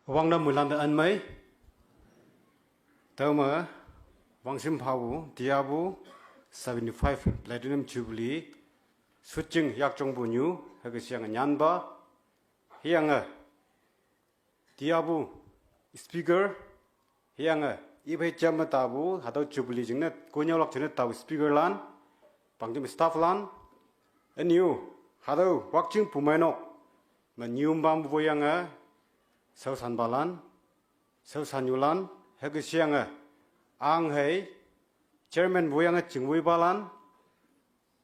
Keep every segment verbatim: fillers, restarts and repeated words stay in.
Wangdam mulan de anmei. Tüome, wangshim phawu, tiapu, seventy-five Platinum Jubilee, shutjing yakjongpu nyu, hüke shiyange nyanpa, hüyange, tiapu, speaker, hüyange, iphei jamme tapu, hatüo Jubilee jingne, konyaolak jingne tapu speaker lan, pangjim staff lan, ünyu, hatüo, wakjing pumeinok, me nyumbam puyange, shaoshanpalan, shaoshannyulan, hüke shiyange, ang hei, chairman puyange chingwoipalan,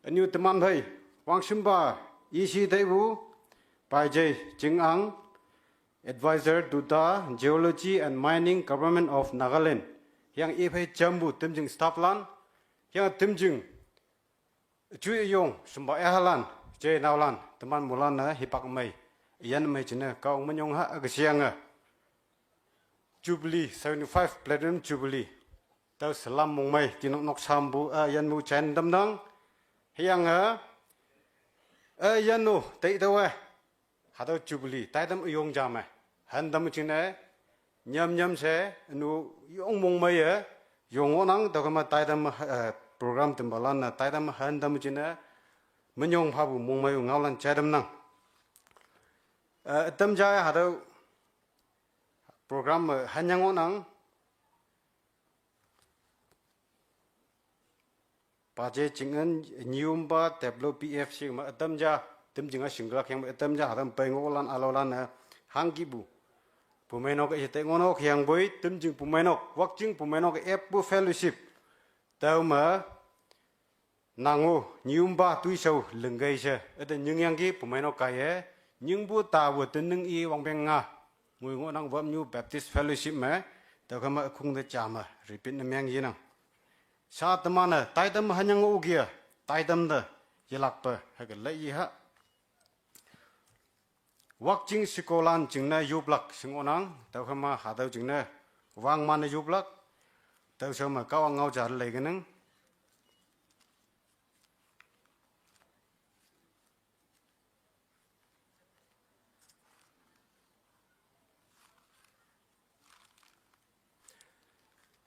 ünyu teman phei, wangshimpa, ishi teipu, Paije Chingang, Advisor to the Geology and Mining, Government of Nagaland, hüyange iphei jampu temjing staff lan, hüyange temjing, ju yong, shimpa yahalan, je naolan, teman moilan-e hipak mei, yan mei jingne, Kahwang minyong ha, hüke shiyange, Jubilee, seventy-five Platinum Jubilee, tüo salam mongmei, tinok nok sampu, eh, yanpu jen tamnang, hüyange, eh, yanno, teitüowe, hatüo Jubilee, taitam üyong ja me, hantam jingne, nyam nyam she, nu yong mongmeiye, yong ngohnang, tüokhema taitam, eh, program tempalan-e, taitam hantam jingne, minyong phapu mongmei ngaolan jai tamnang. Eh, ütam ja hatüo program me hanyang ngohnang. Paje Chingang nyumpa W P F C me ütam ja, temjing a shinglak hüyangpoi ütam ja, hatüo pei ngohlan alolan-e, hangkipu. Pumeinok-e yete ngohnok hüyangpoi, temjing pumeinok, wakjing pumeinok-e eppu fellowship. Tüome, nang-o, nyumpa toishao lingkei she, üte nyingyangki pumeinok kaiye, nyingpu tapu tening i wangpeng nga. Ngoi ngohnang Wamnyu Baptist Fellowship me, tüokhema ükhung te ja me, repeat ne meng yenang. Sha teman-e, taitam hanyang oke-a, taitam te, yelakpe, hüke lei yeha. Wakjing shekolan jingne yoplak shingohnang, tüokhema hatüo jingne, wangman-e yoplak, tüo shao me Kahwang ngao ja leikenang.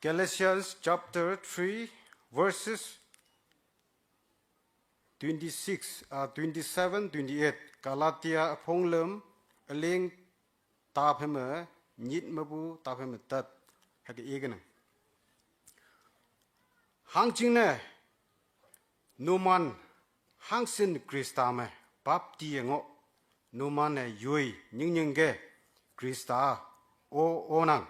Galatians chapter three, verses twenty-six, uh, twenty-seven, twenty-eight. Galatia üpong lüm, üleng taphei me, nyit mepu taphei me tat, hüke ikenang. Hangjingne, numan hangshin Khrista me bapti ngoh, numan-e yoi nyingnyingke Khrista o onang.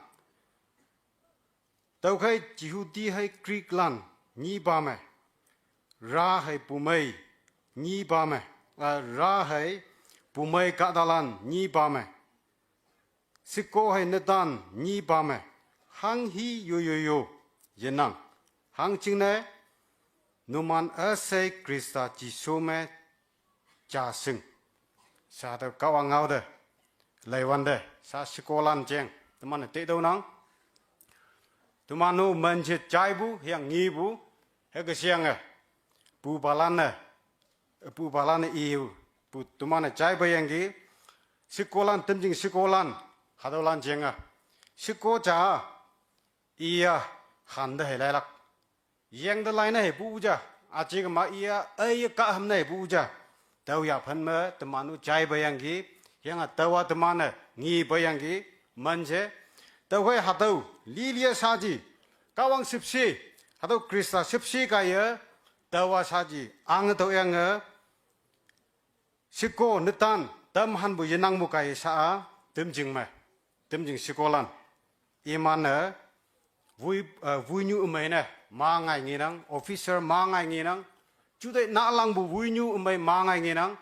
Tüokhei Jehudi hei Greeklan nyipa me, ra hei pumei nyipa me, ah, ra hei pumei kahtalan nyipa me, sheko hei netan nyipa me, hanghi yo yo yo yenang. Hangjingne, numan üshei Khrista Jesu me ja shing. Sha tüo Kahwang ngao te, leiwante, sha shekolan jeng, teman-e teitüohnang. Teman-o menje jaipu, hüyange ngepu, hüke shiyange, pupalan-e, pupalan-e ipu, teman-e jaipeyangki, shekolan, temjing shekolan, hatüolan jenge, sheko ja, iya, hante hei lailak. Yengte laine hei pu ja, üjikema iya, üye kahhamne hei pu ja. Tüo yaphan me teman-o jaipeyangki, hüyange tüowa teman-e ngepeyangki, menje. Tüokhei hatüo, lilie shaji, Kahwang shüpshe, hatüo Khrista shüpshe kaiye, tüowa shaji, ang tüoyange, sheko netan, tamhanpu yenangpu kaiye sha-a, temjing me, temjing shekolan. Iman-e, woi, eh, woinyu ümei ne, ma ngai ngenang, officer ma ngai ngenang, juteih nahlangpu woinyu ümei ma ngai ngenang,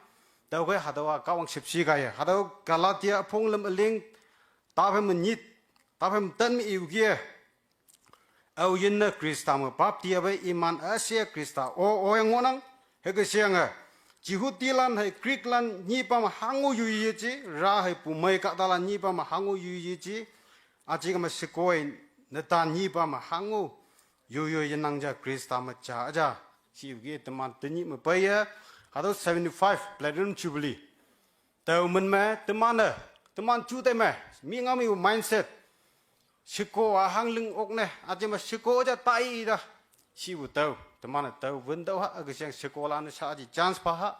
tüokhei hatüowa Kahwang shüpshe kaiye, hatüo Galatia üpong lüm üleng, taphei me nyit, taphei me tat me iukie. Aoyinne Khrista me bapti ape iman üshei Khrista o, oyange ngohnang, hüke sheyange. Jehudilan hei Greeklan nyipa me hango yoi yeji, ra hei pumei kahtalan nyipa me hango yoi yeji, üjikeme shekoi netan nyipa me hango yoi yoi yenang ja Khrista me ja ja. Shiuki teman tenyih me peiye, hatüo seventy-five Platinum Jubilee. Tüo min me teman-e, Teman juteih me, mi ngao me u mindset. Sheko a hangling ok ne, aji me sheko ja tai da. Shipu tao, teman-e tao wüntüoh ha, hüke shang shekolan sha aji chance pha ha.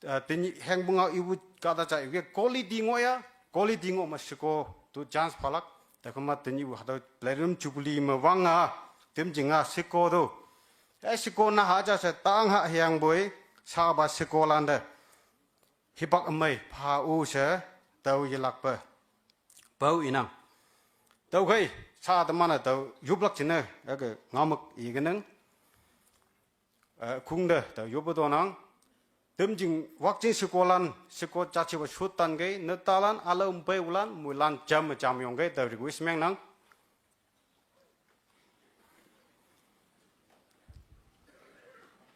Eh, tenyih hengpu ngao ipu kahta ja iwe quality ngoh ya, quality ngoh me sheko to chance phalak. Tüokhei me tenyihpu hatüo Platinum Jubilee me wang-a, temjing-a sheko to. Eh, sheko na ha ja she tang ha hüyangpoi, shapa shekolante. Hipak ümei pha-o she, tao yelakpe. Pao inang. Tüokhei, sha teman-e tao yoplak jingne, hüke ngaomük ikenang. Eh, khungte tao yoppe tonang. Temjing Wakching shekolan, sheko jachipa shottan kei, netalan, ülao mpeilan, moilan jam jam yong kei, tao request mengnang.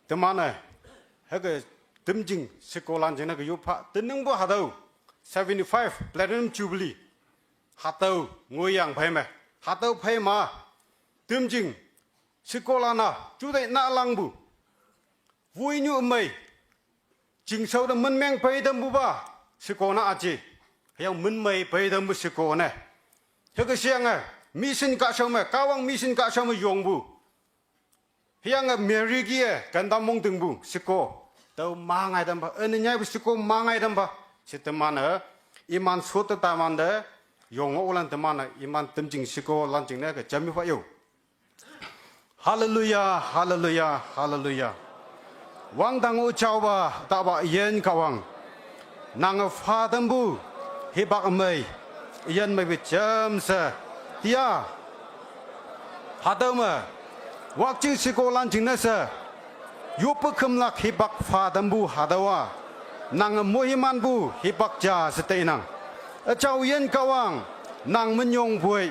Teman-e, hüke temjing shekolan jingne ke yop pha, teningpu hatüo, seventy-five Platinum Jubilee, hatüo ngoiyang phei me, hatüo phei ma, temjing shekolan-a, juteih nalangpu. Woinyu ümei. Chingshao te minmeng peitampupa, sheko na aji. Hüyange minmei peitampu sheko ne. Hüke sheyange, mission kahshao me, Kahwang mission kahshao me yongpu. Hüyange Mary kih-e, kandam mongtingpu, sheko. Tüo ma ngaitampa, üne nyaipu sheko ma ngaitampa. She teman-e, iman shotte tamante, yong-o lan teman-e, iman temjing shekolan jingne ke jam yop pha yo. Haleluya, haleluya, haleluya. Wangdang üjaopa, tapa üyin Kahwang. Nange pha tampu, hipak ümei, üyin meipe jamshe, tia. Hatüo me, Wakching shekolan jingne she, yoppe kümlak hipak pha tampu hatüowa. Nange moimanpu hipak ja she teinang. Üjao üyin Kahwang, nang minyongpoi.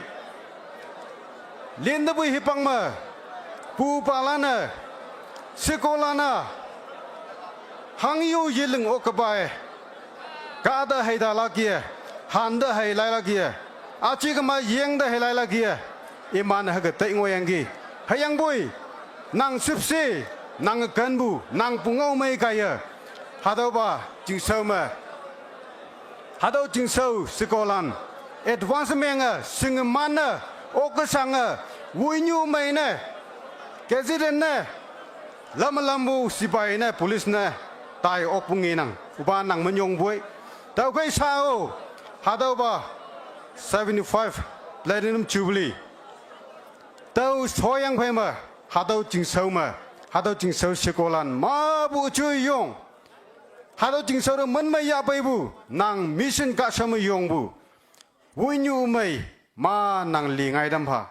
Lintepoi hipak me, pupalan-e, shekolan-a, hangyo yeling okkepa-e, kahta hei talak ye, hante hei lailak ye, aji kema yengte hei lailak ye, iman hüke tei ngohyangki. Hüyangpoi, nang shüpshe, nang kenpu, nang pungao mei kaiye, hatüopa chingshao me, hatüo chingshao shekolan, advance menge, shingeman-e, okkeshange, woinyu mei ne, gazettean ne, lam lampu sipai ne, police ne, tai okpu ngenang, üpa nang minyongpoi. Tüokhei sha-o, hatüopa, seventy-five Platinum Jubilee. Tüo shoyang phei me, hatüo chingshao me, hatüo chingshao shekolan, mapu üjoi yong. Hatüo chingshao te minmei yahpeipu, nang mission kahshao me yongpu. Woinyu mei, ma nang li ngaitam pha.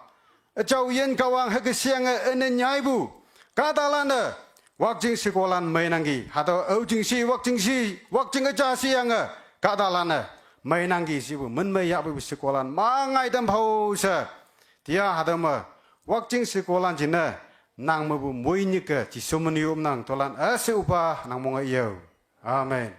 Üjao üyin Kahwang hüke sheyange üne nyaipu. Kahtalan-e, Wakching shekolan meinangki. Hatüo ao jing shi, Wakching shi, Wakching üja sheyange, kahtalan-e, meinangki shipu, minmei yahpeipu shekolan, ma ngaitam pha-o she. Tia hatüo me, Wakching shekolan jingne, nang mepu moinyike, Jesu me-o yopnang tolan, üshei üpa, nang monge yo. Amen.